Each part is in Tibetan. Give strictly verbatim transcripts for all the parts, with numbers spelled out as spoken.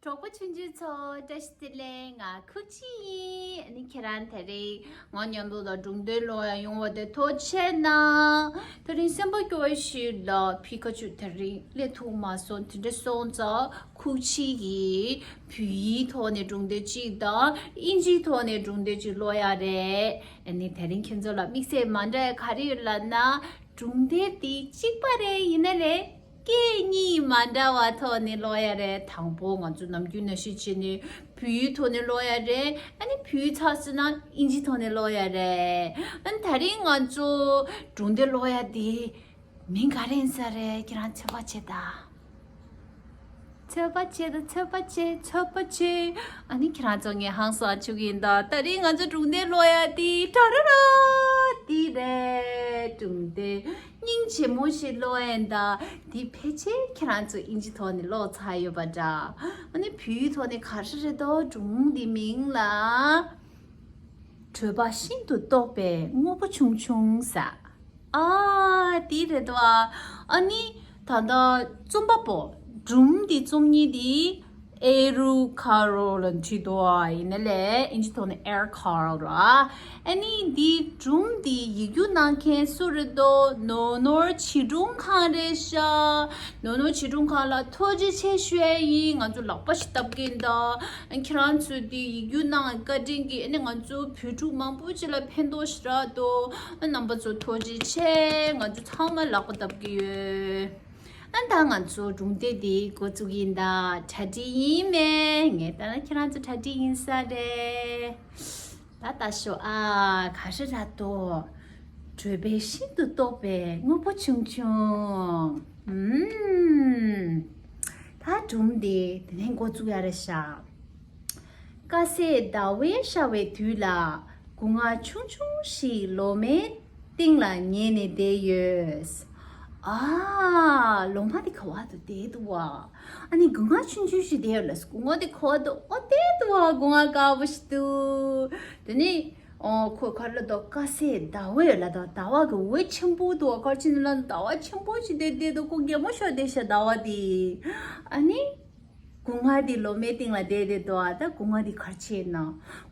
གྲོགས་པོ་ཆུང་ཆུང་ཚོ་བཀྲ་ཤིས་བདེ་ལེགས། ང་ཁུག་ཆི་ཡིན། ཨ་ནི་ཁྱེད་རང་དེ་རིང་ང་མཉམ་དུ་ལ་སྒྲུང་དེབ་ཀློག་ཡ་ཡོང་བ་དེ་ཐུགས་རྗེ་གནང་། དེ་རིང་སེམས་པ་སྐྱོ་བ་ཞིག་ལ་ཕི་ཁ་ཆུ་དེ་རིང་སླེབས་ཐུབ་མ་སོང་། དེ་འདྲ་སོང་ཙང་ཁུག་ཆི་ཡིས་བོད་ཡིག་ཐོག་ནས་སྒྲུང་དེབ་གཅིག་དང་ཨིན་ཇིའི་ཐོག་ནས་སྒྲུང་དེབ་གཅིག་ཀློག་ཡ་རེད། ཨ་ནི་དེ་རིང་ཁྱེད་ཚོ་ལ་དམིགས་བསལ་མ་འདྲ་ཡ་ག་རེ་ཡོད་ལབ་ན། སྒྲུང་དེབ་དེ་གཅིག་པ་རེད། ཡིན་ན་རེད། སྐད་གཉིས་མ་འདྲ་བ་ཐོག་ནས་ཀློག་ཡ་རེད། དང་པོ་ང་ཚོ་ནམ་རྒྱུན་ནང་བཞིན་བྱས་ནས་བོད་ཡིག་ཐོག་ནས་ཀློག་ཡ་རེད། ཨ་ནི་བོད་ཡིག་ཚར་སོང་ན་ཨིན་ཇི་ཐོག་ནས་ཀློག་ཡ་རེད། ཨ་ནི་དེ་རིང་ང་ཚོ་སྒྲུང་དེབ་ཀློག་ཡ་དེ་མིང་ག་རེ་ཡིན་ས་རེད། ཁྱེད་རང་ཚོད་དཔག་བྱེད་དང་། ཚོད་དཔག་བྱེད་དང་། ཚོད་དཔག་བྱེད། ཚོད་དཔག་བྱེད། ཨ་ནི་ཁྱེད་རང་ཚོ་ངས་ཧང་སང་བྱེད་ཀྱི་ཡིན་ད། དེ་རིང་ང་ཚོ་སྒྲུང་དེབ་ཀློག་ཡ་དེ་ཏྲ་ར་ར་དེ་རེད། སྒྲུང་དེབ་སྙིང་རྗེ་མོ་ཞིག་ཀློག་ཡིན་ད། དེ་ཕལ་ཆེར་ཁྱེད་རང་ཚོ་ཨིན་ཇི་ཐོག་ནས་ཀློག་ཚར་ཡོད་པ་འདྲ། ཨ་ནི་བོད་ཡིག་ཐོག་ནས་ག་རེ་རེད་དོ། སྒྲུང་དེ་མིང་ལ། གྲོད་པ་ཤིན་ཏུ་ལྟོགས་པའི་དངོས་པོ་ཆུང་ཆུང་ཟེར། ཨ། དེ་རེད་དོ། ཨ་ནི་ད་ལྟ་རྩོམ་པ་པོ། སྒྲུང་འདི་རྩོམ་མཁན་དེ་ཨེ་རུ་ཁ་རོ་ལ་བྲིས་འདུག་ཨ། ཡིན་ནའི་ཨིན་ཇི་ཐོག་ནས་ཨེར་ཁ་རོ་ལ། ཨ་ནི་འདི་སྒྲུང་འདི་ཡིག་སྒྱུར་གནང་མཁན་སུ་རེད་དོ། ནོར་ནོར་བྱིས་སྒྲུང་ཁང་རེད་ཤག་ནོར་ནོར་བྱིས་སྒྲུང་ཁང་ལ་ཐུགས་རྗེ་ཆེ་ཞུ་ཡ་ཡིན། ང་ཚོ་ལག་པ་ཞིག་བརྡབ་ཀྱིན་གདའ། ཁྱེད་རང་ཚོས་འདི་ཡིག་སྒྱུར་གནང་བཀའ་དྲིན་གྱིས་ཨ་ནི་ང་ཚོ་བོད་ཕྲུག་མང་པོ་ཅིག་ལ་ཕན་ཐོགས་ཞེ་དྲག་འདུག་རྣམ་པ་ཚོ་ཐུགས་རྗེ་ཆེ། ང་ཚོ་ཚང་མ་ལག་པ་བརྡབ་ཀྱི་ཡོད། ཨ་ད་ང་ཚོ་སྒྲུང་དེབ་འདི་འགོ་བཙུགས་ཡིན་ད། གྲ་སྒྲིག་ཡིན་མེད། ངས་ལྟ་ན་ཁྱེད་རང་ཚོ་གྲ་སྒྲིག་ཡིན་ས་རེད། ད་ལྟ་ཤོག་ཨ། ག་རེ་རེད་དོ། གྲོད་པ་ཤིན་ཏུ་ལྟོགས་པའི་དངོས་པོ་ཆུང་ཆུང་། ཨུམ། ད་སྒྲུང་འདི་དེ་ནས་འགོ་བཙུགས་ཡ་རེད་ཤག་དཀར་ཟས་ཟླ་བས་ཤར་བའི་དུས་ལ་སྒོ་ང་ཆུང་ཆུང་ཞིག་ལོ་མའི་སྟེང་ལ་ཉལ་ནས་བསྡད་ཡོད། ཨ། ལོ་མ་དེ་ག་བ་དུ་བསྡད་འདུག་བ། ཨ་ནི་སྒོ་ང་ཆུང་ཆུང་ཞིག་བསྡད་ཡོད་ལ། སྒོ་ང་དེ་ག་བ་དུ་ཨོ་བསྡད་འདུག་བ། སྒོ་ང་དཀར་པོ་ཞིག་འདུག་དེ་ནས་ཨོ་ཁོ་ག་རེ་ལབ་འདུག་དཀར་ཟས་ཟླ་བས་ལབ་འདུག་ཟླ་བ་གི་འོད་ཆེན་པོ་འདུག་ག་རེ་བྱས་ནས་ལབ་ན་ཟླ་བ་ཆེན་པོ་ཞིག་བསྡད་བསྡད་འདུག་ཁོ་གད་མོ་ཤོར་བསྡད་ཤག་ཟླ་བ་དེ། ཨ་ནི། སྒོ་ང་དེ་ལོ་མའི་སྟེང་ལ་བསྡད་བསྡད་འདུག་ཨ། ད་སྒོ་ང་དེ་ག་རེ་བྱས་ན།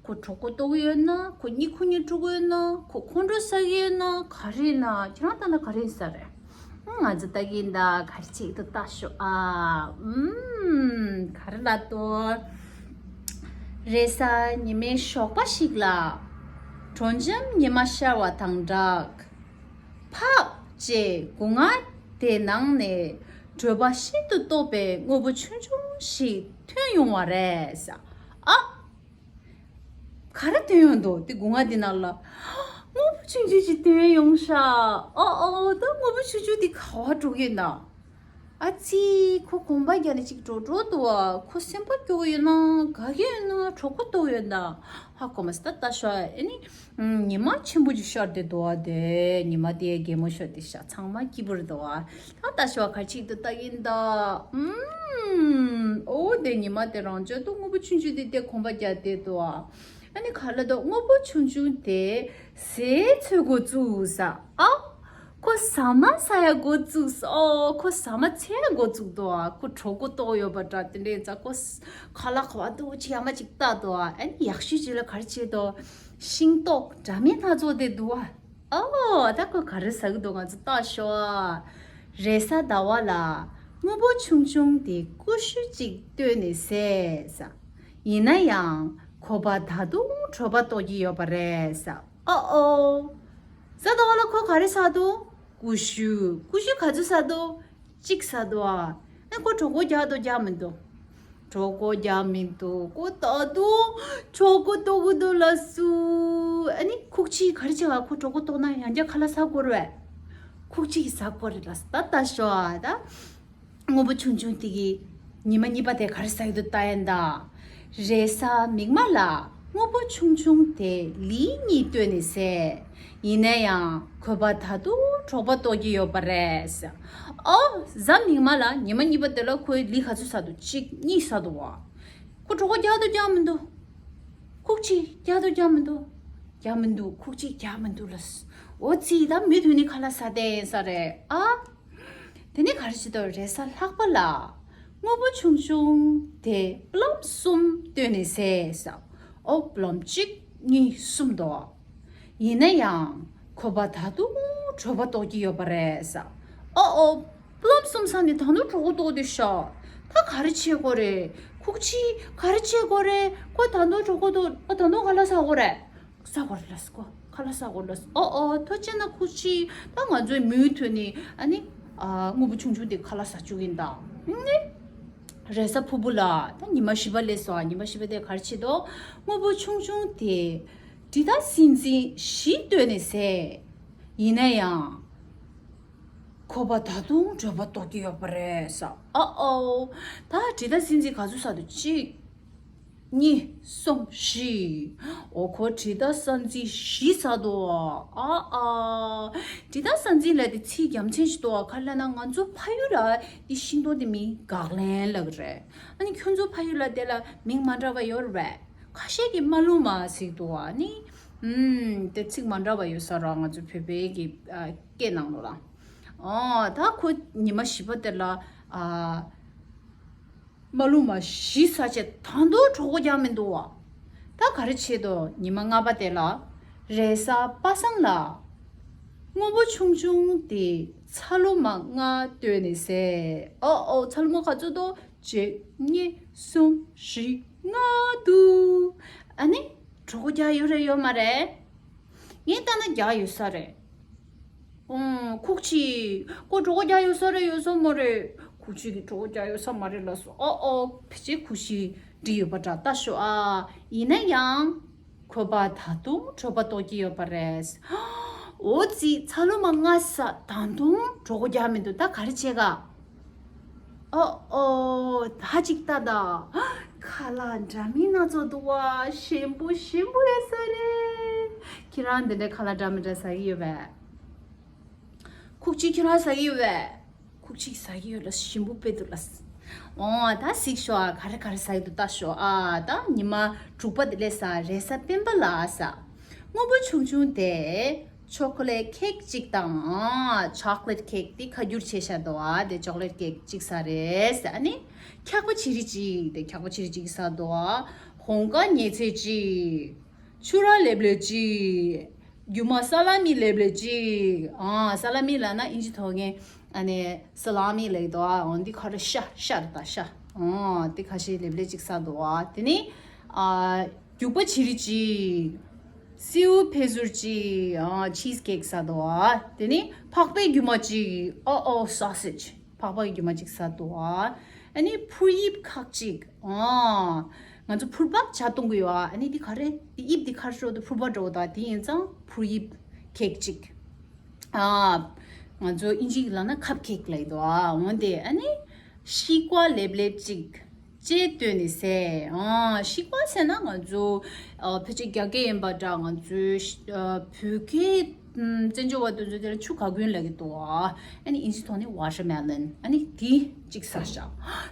ཁོ་གྲོད་ཁོག་ལྟོགས་ཡོད་ན། ཁོ་གཉིད་ཁུག་གཉིད་ཁུག་ཡོད་ན། ཁོ་ཁོང་ཁྲོ་ཟ་གི་ཡོད་ན། ག་རེ་ཡིན་ན། ཁྱེད་རང་ལྟ་ན་ག་རེ་ཡིན་ས་རེད། ང་ཚོ་ལྟ་གི་ཡིན་ད། ག་རེ་བྱེད་ཀྱི་འདུག་ལྟ་ཤོག་ཨ། ཨུམ། ག་རེ་ལབ་འདུག་རེས་གཟའ་ཉི་མའི་ཞོགས་པ་ཞིག་ལ། དྲོ་འཇམ་ཉི་མ་ཤར་བ་དང་སྦྲགས། ཕག་ཅེས་སྒོ་ང་དེའི་ནང་ནས་གྲོད་པ་ཤིན་ཏུ་ལྟོགས་པའི་དངོས་པོ་ཆུང་ཆུང་ཞིག་ཐོན་ཡོང་བ་རེད། ཨ། ག་རེ་ཐོན་ཡོང་འདུག་དེ་སྒོ་ང་དེ་ནང་ལ་དངོས་པོ་ཆུང་ཆུང་ཞིག་ཐོན་ཡོང་ཤག་ཨོ་ཨོ། ད་དངོས་པོ་ཆུང་ཆུང་དེ་ག་བ་འགྲོ་གི་ཡོད་ན། ཨ་ཙི། ཁོ་གོམ་པ་རྒྱག་ནས་ཅིག་འགྲོ་འགྲོ་འདུག་བ། ཁོ་སེམས་པ་སྐྱོ་གི་ཡོད་ན་དགའ་གི་ཡོད་ན་གྲོད་ཁོག་ལྟོགས་ཡོད་ན། ཧ་གོ་མ་སོང་། ད་ལྟ་ཤོག་ཨ་ནི། ཉི་མ་ཆེན་པོ་ཅིག་ཤར་བསྡད་འདུག་བ། དེ་ཉི་མ་དེ་གད་མོ་ཤོར་བསྡད་ཤག་ཚང་མ་སྐྱིད་པོ་རེད་འདུག་བ། ད་ལྟ་ཤོག་ག་རེ་བྱེད་ཀྱི་འདུག་ལྟ་གི་ཡིན་ད། ཨུམ། ཨོ་དེ་ཉི་མ་དེ་རང་ཅག་ཏུ་དངོས་པོ་ཆུང་ཆུང་དེ་དེ་གོམ་པ་རྒྱག་བསྡད་འདུག་བ། ཨ་ནི་ག་ལ་དོ་དངོས་པོ་ཆུང་ཆུང་དེ་ཟས་འཚོལ་འགོ་བཙུགས་ས། ཨ། ཁོ་ཟ་མ་ཟ་ཡ་འགོ་བཙུགས་ས། ཨོ་ཁོ་ཟ་མ་འཚོལ་ཡ་འགོ་བཙུགས་འདུག་ཨ། ཁོ་གྲོད་ཁོག་ལྟོགས་ཡོད་པ་འདྲ། དེ་འདྲའི་ཙ་ཁོ་ཁ་ལག་ག་བ་འདུག་ཅིག་ཡ་མ་ཅིག་ལྟ་འདུག་ཨ། ཨ་ནི་ཡག་ཤོས་ཅིག་ལ་ག་རེ་བྱེད་དོ། ཤིང་ཏོག་འདྲ་མིན་སྣ་ཚོགས་དེ་འདུག་ཨ། ཨོ་ད་ཁོ་ག་རེ་ཟ་གི་འདུག་ང་ཚོ་ལྟ་ཤོག་ཨ། རེས་གཟའ་ཟླ་བ་ལ་དངོས་པོ་ཆུང་ཆུང་དེ་ཀུ་ཤུ་ཅིག་བཏོན་ནས་ཟས། ཡིན་ན་ཡང་ཁོ་པ་ད་དུང་གྲོད་པ་ལྟོགས་ཀྱི་ཡོད་པ་རེད། ཨོ་ཨོ། གཟའ་ཟླ་བ་ལ་ཁོ་ག་རེ་ཟ་འདུག་ཀུ་ཤུ། ཀུ་ཤུ་ག་ཚོད་ཟ་འདུག་གཅིག་ཟ་འདུག་ཨ། ཨ་ཁོ་གྲོད་ཁོག་རྒྱགས་འདུག་རྒྱགས་མི་འདུག་གྲོད་ཁོག་རྒྱགས་མི་འདུག་ཁོ་ད་དུང་གྲོད་ཁོག་ལྟོགས་ཀྱི་འདུག་ལབ་སུ། ཨ་ནི་ཁུག་ཅིག་ག་རེ་བྱེད་ག་ཁོ་གྲོད་ཁོག་ལྟོགས་ན་ཡང་བསྐྱར་ཁ་ལག་ཟ་དགོས་རེད། ཁུག་ཅིག་ཟ་དགོས་རེད་ལབ་སུ། ད་ལྟ་ཤོག་ཨ། ད། དངོས་པོ་ཆུང་ཆུང་དེ་གིས་ཉི་མ་གཉིས་པ་དེ་ག་རེ་ཟ་ཡི་འདུག་ལྟ་ཡིན་ད། རེས་གཟའ་མིག་དམར་ལ་དངོས་པོ་ཆུང་ཆུང་དེ་ལི་གཉིས་བཏོན་ནས་ཟས། ཡིན་ན་ཡང་ཁོ་པ་ད་དུང་གྲོད་པ་ལྟོགས་ཀྱི་ཡོད་པ་རེད། ཨོ་གཟའ་མིག་དམར་ལ་ཉི་མ་གཉིས་པ་དེ་ལ་ཁོས་ལི་ག་ཚོད་ཟ་འདུག་གཅིག་གཉིས་ཟ་འདུག་བ། ཁོ་གྲོད་ཁོག་རྒྱགས་འདུག་རྒྱགས་མི་འདུག་ཁུག་ཅིག་རྒྱགས་འདུག་རྒྱགས་མི་འདུག་རྒྱགས་མི་འདུག་ཁུག་ཅིག་རྒྱགས་མི་འདུག་ལབ་སུ། ཨོ་ཙི། ད་མུ་མཐུད་ནས་ཁ་ལག་ཟ་བསྡད་ཡིན་ས་རེད་ཨ། དེ་ནས་ག་རེ་བྱེད་དོ། རེས་གཟའ་ལྷག་པ་ལ་ དངོས་པོ་ཆུང་ཆུང་དེ་སྤུ་ལམ་གསུམ་བཏོན་ནས་ཟས་ཟ། ཨོ་སྤུ་ལམ་གཅིག་གཉིས་གསུམ་དོ། ཡིན་ན་ཡང་ཁོ་པ་ད་དུང་གྲོད་པ་ལྟོགས་ཀྱི་ཡོད་པ་རེད་ཟ། ཨོ་ཨོ་སྤུ་ལམ་གསུམ་ཟ་ནས་ད་དུང་གྲོད་ཁོག་ལྟོགས་དུས་ཤ། ད་ག་རེ་བྱེད་དགོས་རེད། ཁུག་ཆི་ག་རེ་བྱེད་དགོས་རེད། ཁོ་ད་དུང་གྲོད་ཁོག་ལྟོགས། ཨ་ད་དུང་ག་ལ་ཟ་དགོས་རེད། ས་གོར་ལ་ས་གོ་ཁ་ལ་ས་གོར་ལ་ཨོ་ཨོ་ཐོ་ཅེ་ན་ཁུ་ཆི། ད་ང་ཚོའི་མུའི་ཐོན་ནི་ཨ་ནི་ཨ་དངོས་པོ་ཆུང་ཆུང་དེ་ཁ་ལ་ས་བཅུག་ཡིན་ད། ནི་རེས་གཟའ་ཕུར་བུ་ལ་ད་ཉི་མ་བཞི་པ་ལས་སོ། ཉི་མ་བཞི་པ་དེ་གར་ཆེ་དོ། དངོས་པོ་ཆུང་ཆུང་དེ་དྲི་ད་སིན་ཟིན་བཞི་བཏོན་ནས་ཟས། ཡིན་ན་ཡང་ཁོ་པ་ད་དུང་གྲོད་པ་ལྟོགས་ཀྱི་ཡོད་པ་རེད་ས། ཨོ་ཨོ་ད་དྲི་ད་སིན་ཟིན་ག་ཚོད་ས་དུ་གཅིག་གཉིས། གསུམ། བཞི། འོ་ཁོ་དྲི་ད་ས་འཛིན་བཞི་ཟ་དོ། ཨ་ཨ། དྲི་ད་ས་འཛིན་ལ་དེ་ཚིག་རྒྱམ་ཆེན་ཞིག་དོ། ག་ལ་ན་ང་ཚོ་ཕ་ཡུལ་ལ་དེ་ཤིང་ཏོག་དེ་མིང་གག་ལན་ལབ་རེད། ཨ་ནི་ཁྱོད་ཚོ་ཕ་ཡུལ་ལ་དེ་ལ་མིང་མ་འདྲ་བ་ཡོད་རེད་པས། ཁ་ཤས་ཀྱིས་མ་ལུ་མ་ཟེར་དོ། ཨ་ནི་ཨུམ་དེ་ཚིག་མ་འདྲ་བ་ཡོད་ས་ར། ང་ཚོ་བོད་པའི་གི་ཨ་སྐད་ནང་ལོ་ལ། ཨོ་ད་ཁོ་ཉི་མ་བཞི་པ་དེ་ལ་ཨ། མ་ལུ་མ་བཞི་ཟ་བྱས་ད་དུང་གྲོད་ཁོག་རྒྱག་མི་འདུག་བ། ད་ག་རེ་བྱེད་དོ། ཉི་མ་ལྔ་པ་དེ་ལ་རེས་གཟའ་པ་སངས་ལ་དངོས་པོ་ཆུང་ཆུང་དེ་ཚ་ལུ་མ་ལྔ་བཏོན་ནས་ཟས། ཨོ་ཨོ་ཚ་ལུ་མ་ག་ཚོད་དོ། གཅིག་གཉིས། གསུམ། བཞི། ལྔ་འདུག་ཨ་ནི་གྲོད་ཁོག་རྒྱག་ཡོད་རེད་ཡོད་མ་རེད། ངས་ལྟ་ན་རྒྱག་ཡོད་ས་རེད། ཨོ། ཁུག་ཆི། ཁོ་གྲོད་ཁོག་རྒྱག་ཡོད་ས་རེད་ཡོད་ས་མ་རེད། ཁུག་ཆི་གི་གྲོད་ཁོག་རྒྱག་ཡོད་ས་མ་རེད་ལ་སོ། ཨོ་ཨོ་ཕལ་ཆེར་ཁུག་ཆི་འདྲི་ཡོད་པ་འདྲ་ལྟ་ཤོག་ཨ། ཡིན་ན་ཡང་ཁོ་པ་ད་དུང་གྲོད་པ་ལྟོགས་ཀྱི་ཡོད་པ་རེད། འོ་ཙི་ཚ་ལུ་མ་ལྔ་ཟ་ད་དུང་གྲོད་ཁོག་རྒྱག་མི་འདུག་ད་ག་རེ་བྱེད་ག་ཨོ་ཨོ་ད་ཅིག་ལྟ་ད། ཁ་ལག་འདྲ་མིན་སྣ་ཚོགས་འདུག་བ། ཞིམ་པོ་ཞིམ་པོ་ཡོད་ས་རེད། ཁྱེད་རང་འདི་འདྲའི་ཁ་ལག་འདྲ་མི་འདྲ་ཟ་གི་ཡོད་པས། ཁུག་ཆི་ཁྱེད་རང་ཟ་གི་ཡོད་པས། ཁུག་ཆི་ཟ་གི་ཡོད་ལ་ཞིམ་པོ་དཔེ་འདུག་ལ། ཨོ་ད་གཟིགས་ཤོག་ཨ། ག་རེ་ག་རེ་ཟ་གི་འདུག་ལྟ་ཤོག་ཨ། ད་ཉི་མ་དྲུག་པ་དེ་ལས་ཟ། རེས་གཟའ་སྤེན་པ་ལ་ཟ། དངོས་པོ་ཆུང་ཆུང་དེ་ཆོ་ཀོ་ལེ་ཁེག་གཅིག་དང་། ཆོ་ཀོ་ལེ་ཁེག་དེ་ཁ་བསྒྱུར་བྱས་བཞག་འདུག་ཨ། དེ་ཆོ་ཀོ་ལེ་ཁེག་གཅིག་ཟ་རེད་ཟེར། ཨ་ནི་འཁྱག་པ་ཆི་རི་གཅིག་དེ་འཁྱག་པ་ཆི་རི་གཅིག་ཟ་འདུག་ཨ། ཧོང་ཀ་ཉལ་ཚད་གཅིག་ཆུ་ར་ལེབ་ལེབ་གཅིག་རྒྱུ་མ་ས་ལ་མི་ལེབ་ལེབ་གཅིག་ཨ། ས་ལ་མི་ལབ་ན་ཨིན་ཇི་ཐོག་ངས་ཨ་ནི་ས་ལ་མི་ལབ་འདུག་ཨ། འོ་འདི་ཁ་རེ་ཤ་ཤ་རེད་ད་ཤ། ཨ་འདི་ཁ་ཤས་ལེབ་ལེབ་གཅིག་ཟ་འདུག་ཨ། དེ་ནི་ཨ་རྒྱུག་པ་ཆི་རི་གཅིག་སེའུ་ཕེ་ཟུར་གཅིག་ཨ། ཆིས་ཀེག་ཟ་འདུག་ཨ། དེ་ནི་ཕག་པའི་རྒྱུ་མ་གཅིག་ཨོ་ཨོ་སོ་སེཇ། ཕག་པའི་རྒྱུ་མ་གཅིག་ཟ་འདུག་ཨ། ཨ་ནི་ཕུར་དབྱིབས་ཁག་ཅིག་ཨ། ང་ཚོ་ཕུར་པ་ཇ་བཏུང་གི་ཡོད་ཨ། ཨ་ནི་འདི་ག་རེ། འདི་དབྱིབས་འདི་ག་རེ་ཞུ་དུ་ཕུར་པ་འདྲ་བོ་དང་དེ་ཡིན་ཙང་ཕུར་དབྱིབས་ཁེག་ཅིག་ཨ། ང་ཚོ་ཨིན་ཇི་གི་ལབ་ན་ཁབ་ཁེག་ལབ་འདུག་ཨ། འོན་ཏེ་ཨ་ནི་ཤི་ཀ་ལེབ་ལེབ་ཅིག་ཅེས་བཏོན་ནས་ཟས། ཨ་ཤི་ཀ་ཟེར་ན་ང་ཚོ་ཨ་ཕལ་ཆེར་རྒྱ་སྐད་ཡིན་པ་འདྲ། ང་ཚོའི་ཤི་ཨ་བོད་སྐད་ཨམ་བཙན་བྱོལ་བ་དེ་ཚོ་དེ་ལ་ཆུ་ག་གུན་ལབ་ཀྱི་འདུག་ཨ། ཨ་ནི་ཨིན་ཇི་ཐོག་ནས་ཝ་ཊར་མེ་ལོན། ཨ་ནི་དེ་གཅིག་ཟ་ཤག་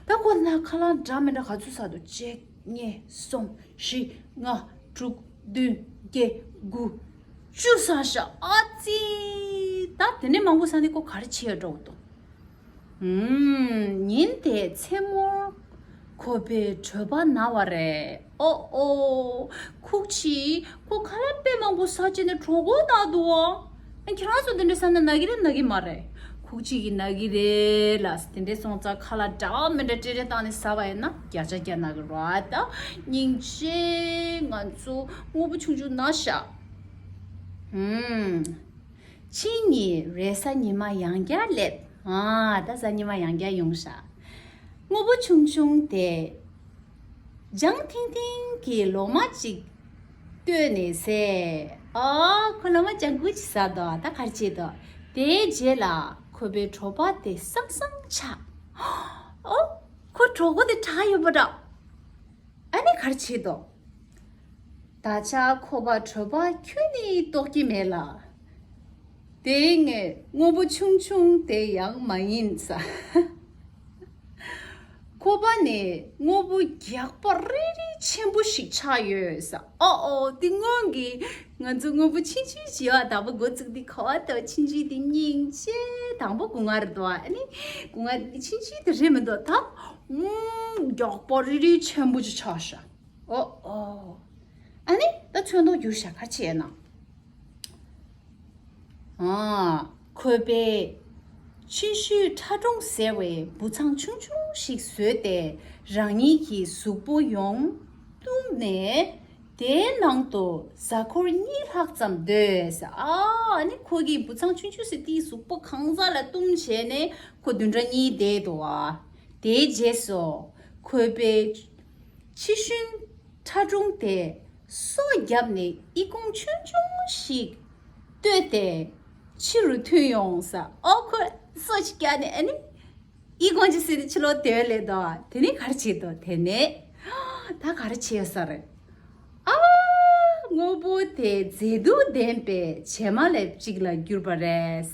ད་ཁོ་ན་ཁ་ལག་འདྲ་མི་འདྲ་ག་ཚོད་ཟ་འདུག་གཅིག་གཉིས། གསུམ། བཞི། ལྔ། དྲུག་བདུན། བརྒྱད། དགུ། བཅུ་ཟ་ཤག་ཨ་ཙི། ད་དེ་ནས་མང་པོ་ཟ་ནས་ཁོ་ག་རེ་བྱེད་ཡ་འགྲོ་འདུག་ཨུམ། ཉིན་དེའི་མཚན་མོར་ཁོ་པའི་གྲོད་པ་ན་བ་རེད། ཨོ་ཨོ། ཁུག་ཆི། ཁོ་ཁ་ལག་དཔེ་མང་པོ་ཟ་བྱས་ནས་གྲོད་ཁོག་ན་འདུག་ཨ། ཨ་ཁྱེད་རང་ཚོ་དེ་འདྲ་ཟ་ན་ན་གི་རེད་ན་གི་མ་རེད། ཁུག་ཆི་གི་ན་གི་རེད་ལ། དེ་འདྲ་སོང་ཙང་ཁ་ལག་འདྲ་མི་འདྲ་སྤྲེལ་སྤྲེལ་བཏང་ནས་ཟ་བ་ཡིན་ན་བརྒྱ་ཆ་བརྒྱ་ན་གི་རེད། ད་སྙིང་རྗེ། ང་ཚོ་དངོས་པོ་ཆུང་ཆུང་ན་ཤག་ཨུམ། ཕྱི་ཉིན་རེས་གཟའ་ཉི་མ་ཡང་བསྐྱར་སླེབས། ཨ་ད་གཟའ་ཉི་མ་ཡང་བསྐྱར་ཡོང་ཤག་དངོས་པོ་ཆུང་ཆུང་དེ་ལྗང་ཐིང་ཐིང་གི་ལོ་མ་ཅིག་བཏོན་ནས་ཟས། ཨ་ཁོ་ལོ་མ་ལྗང་ཁུ་ཅིག་ཟ་འདུག་ད་ག་རེ་བྱེད་འདུག་དེའི་རྗེས་ལ་ཁོ་པའི་གྲོད་པ་དེ་སང་སང་ཆགས། ཨོ་ཁོ་གྲོད་ཁོག་དེ་དྲག་ཡོད་པ་འདྲ། ཨ་ནི་ག་རེ་བྱེད་དོ། ད་ཆ་ཁོ་པ་གྲོད་པ་ཁྱོན་ནས་ལྟོགས་ཀྱི་མེད་ལ། དེ་ངས་དངོས་པོ་ཆུང་ཆུང་དེ་ཡང་མ་ཡིན་ས། ཁོ་པ་ནས་དངོས་པོ་རྒྱགས་པ་རིལ་རིལ་ཆེན་པོ་ཞིག་ཆགས་ཡོད་ས། ཨོ་ཨོ། དེ་སྔོན་གྱི་ང་ཚོ་དངོས་པོ་ཆུང་ཆུང་ཞིག་ཡོད་དང་པོ་འགོ་བཙུགས་དུས་ཁོ་པ་དང་ཆུང་ཆུང་དེ་སྙིང་རྗེ། དང་པོ་སྒོ་ང་རེད་དོ། ཨ་ནི་སྒོ་ང་དེ་ཆུང་ཆུང་དེ་རེད་མི་འདུག་ད་ཨུམ་རྒྱགས་པ་རིལ་རིལ་ཆེན་པོ་ཅིག་ཆགས་ཤག་ཨོ་ཨོ། ཨ་ནི་ད་ཚོན་མདོག་བསྒྱུར་ཤག་ག་རེ་བྱས་ན། ཨ། ཁོས་པའི་ཆུ་ཤུལ་ཁྲ་གྲུང་ཟེར་བའི་བུ་ཚང་ཆུང་ཆུང་ཞིག་བཟོས་ཏེ་རང་ཉིད་ཀྱི་གཟུགས་པོ་ཡོངས་བཏུམས་ནས་དེའི་ནང་དུ་གཟའ་འཁོར་གཉིས་ལྷག་ཙམ་སྡོད་ཟེར། ཨ་ནི་ཁོ་གིས་བུ་ཚང་ཆུང་ཆུང་ཟེར་དེའི་གཟུགས་པོ་གང་ཟག་ལ་བཏུམས་བྱས་ནས་ཁོ་བདུན་ཕྲག་གཉིས་བསྡད་འདུག་ཨ། དེའི་རྗེས་སུ་ཁོས་པའི་ཕྱི་ཤུན་ཁྲ་གྲུང་དེ་སོ་བརྒྱབ་ནས་ཨི་ཁུང་ཆུང་ཆུང་ཞིག་བཏོད་དེ་ཕྱི་རུ་ཐོན་ཡོང་ས། ཨོ་ཁོས་སོ་ཞིག་བརྒྱབ་ནས་ཨ་ནི་ཨི་ཁུང་ཅིག་ཟེར་ནས་ཕྱི་ལོགས་དེ་བས་ལས་དོ། དེ་ནས་ག་རེ་བྱེད་དོ། དེ་ནས་ད་ག་རེ་བྱས་ས་རེད། ཨ། དངོས་པོ་དེ་མཛེས་སྡུག་ལྡན་པའི་བྱེ་མ་ལེབ་ཅིག་ལ་གྱུར་པ་རེད།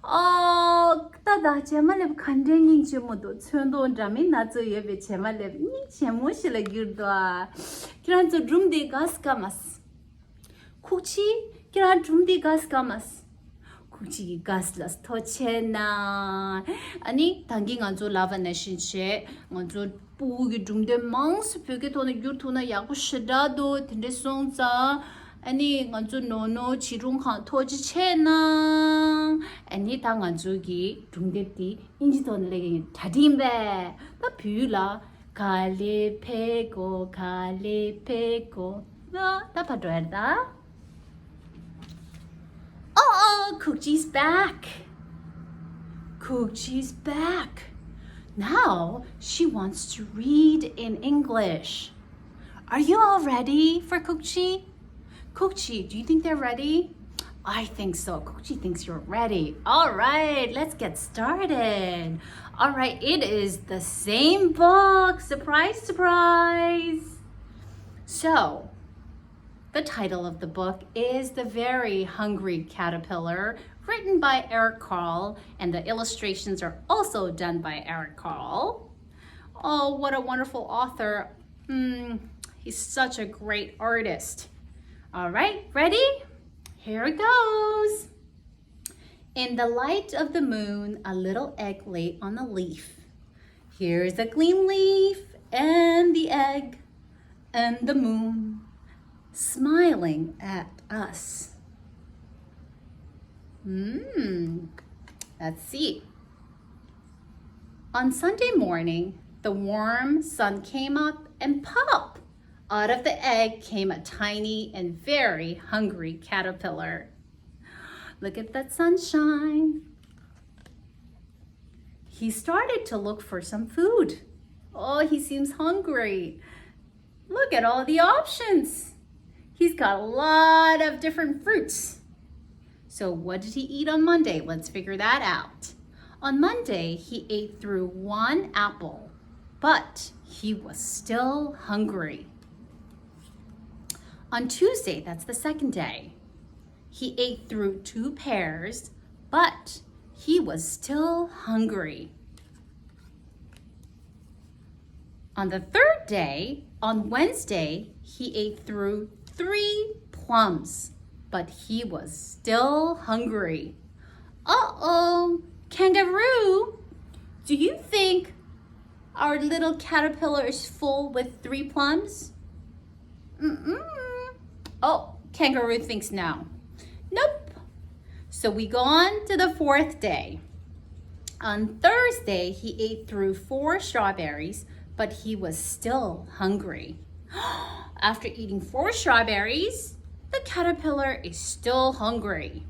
ཨ། ད་ད་བྱེ་མ་ལེབ་ག་འདྲའི་སྙིང་རྗེ་མོ་འདུག་ཚོན་མདོག་འདྲ་མིན་སྣ་ཚོགས་ཡོད་པའི་བྱེ་མ་ལེབ་སྙིང་རྗེ་མོ་ཞིག་ལ་གྱུར་འདུག་ཨ། ཁྱེད་རང་ཚོ་སྒྲུང་འདི་དགའ་སི་ཀ་མ་སི། ཁུག་ཆི། ཁྱེད་རང་སྒྲུང་འདི་དགའ་སི་ཀ་མ་སི། ཁུག་ཆི་གི་དགའ་སི་ལ་ཐོ་ཆེ་ན། ཨ་ནི་ད་གིན་ང་ཚོ་ལབ་པ་ནང་བཞིན་བྱས་ང་ཚོ་ཕྲུ་གུ་གི་སྒྲུང་དེབ་མང་སུ་བོད་སྐད་ཐོག་ནས་བསྒྱུར་ཐུབ་ན་ཡག་པོ་ཞེ་དྲག་འདུག་དེ་འདྲ་སོང་ཙང་ཨ་ནི་ང་ཚོ་ནོ་ནོ་བྱིས་སྒྲུང་ཁང་ཐོ་ཆེ་ཆེ་ན། ཨ་ནི་ད་ང་ཚོ་གི་སྒྲུང་དེབ་དེ་དབྱིན་ཇི་ཐོག་ནས་ལེན་གྱི་ཡིན། གྲ་སྒྲིག་ཡིན་པས། ད་བོད་ཡིག་ལ། ག་ལེ་ཕེ་གོ། ག་ལེ་ཕེ་གོ། ད་ད་ཕར་འགྲོ་ཡ་ད། Oh, oh, Kukji's back. Kukji's back. Now she wants to read in English. Are you all ready for Kukji? Kukji, do you think they're ready? I think so. Kukji thinks you're ready. All right, let's get started. All right, it is the same book. Surprise, surprise. So, the title of the book is The Very Hungry Caterpillar, written by Eric Carle, and the illustrations are also done by Eric Carle. Oh, what a wonderful author. Mm, he's such a great artist. All right, ready? Here it goes. In the light of the moon, a little egg lay on a leaf. Here's a green leaf and the egg and the moon smiling at us. Hmm. Let's see. On Sunday morning, the warm sun came up and pop! Out of the egg came a tiny and very hungry caterpillar. Look at that sunshine. He started to look for some food. Oh, he seems hungry. Look at all the options. He's got a lot of different fruits. So, what did he eat on Monday? Let's figure that out. On Monday, he ate through one apple, but he was still hungry. On Tuesday, that's the second day, he ate through two pears, but he was still hungry. On the third day, on Wednesday, he ate through three plums, but he was still hungry. Uh oh, kangaroo, do you think our little caterpillar is full with three plums? Mm-mm. Oh, kangaroo thinks no. Nope. So we go on to the fourth day. On Thursday, he ate through four strawberries, but he was still hungry. After eating four strawberries, the caterpillar is still hungry.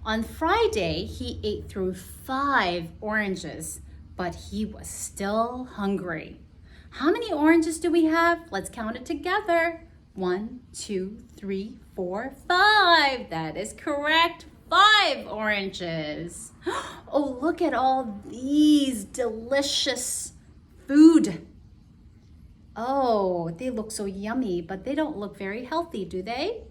On Friday, he ate through five oranges, but he was still hungry. How many oranges do we have? Let's count it together. One, two, three, four, five. That is correct. Five oranges. Oh, look at all these delicious food. Oh, they look so yummy, but they don't look very healthy, do they?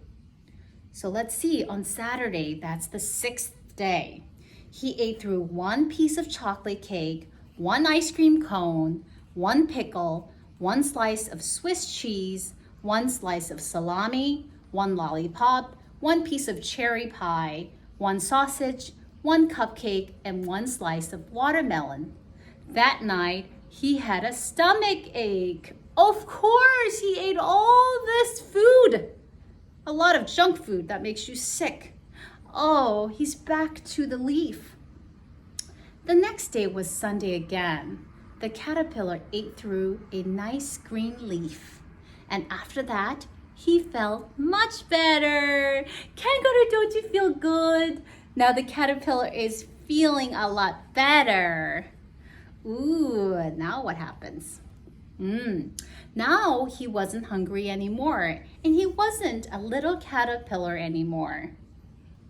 So let's see, on Saturday, that's the sixth day, he ate through one piece of chocolate cake, one ice cream cone, one pickle, one slice of Swiss cheese, one slice of salami, one lollipop, one piece of cherry pie, one sausage, one cupcake, and one slice of watermelon. That night, he had a stomach ache. Of course, he ate all this food. A lot of junk food that makes you sick. Oh, he's back to the leaf. The next day was Sunday again. The caterpillar ate through a nice green leaf. And after that, he felt much better. Kangaroo, don't you feel good? Now the caterpillar is feeling a lot better. Ooh, now what happens? Mm. Now he wasn't hungry anymore, and he wasn't a little caterpillar anymore.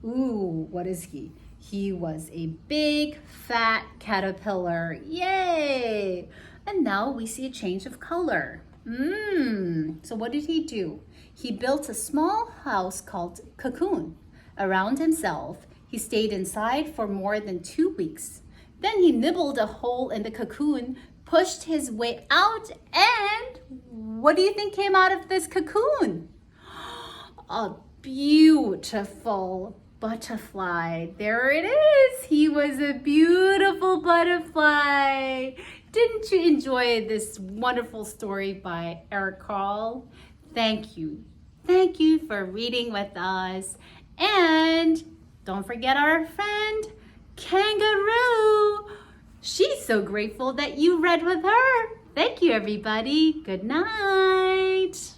Ooh, what is he? He was a big fat caterpillar. Yay! And now we see a change of color. Mm. So what did he do? He built a small house called cocoon around himself. He stayed inside for more than two weeks. Then he nibbled a hole in the cocoon, pushed his way out, and what do you think came out of this cocoon? A beautiful butterfly. There it is. He was a beautiful butterfly. Didn't you enjoy this wonderful story by Eric Carle? Thank you. Thank you for reading with us. And don't forget our friend Kangaroo. She's so grateful that you read with her. Thank you, everybody. Good night.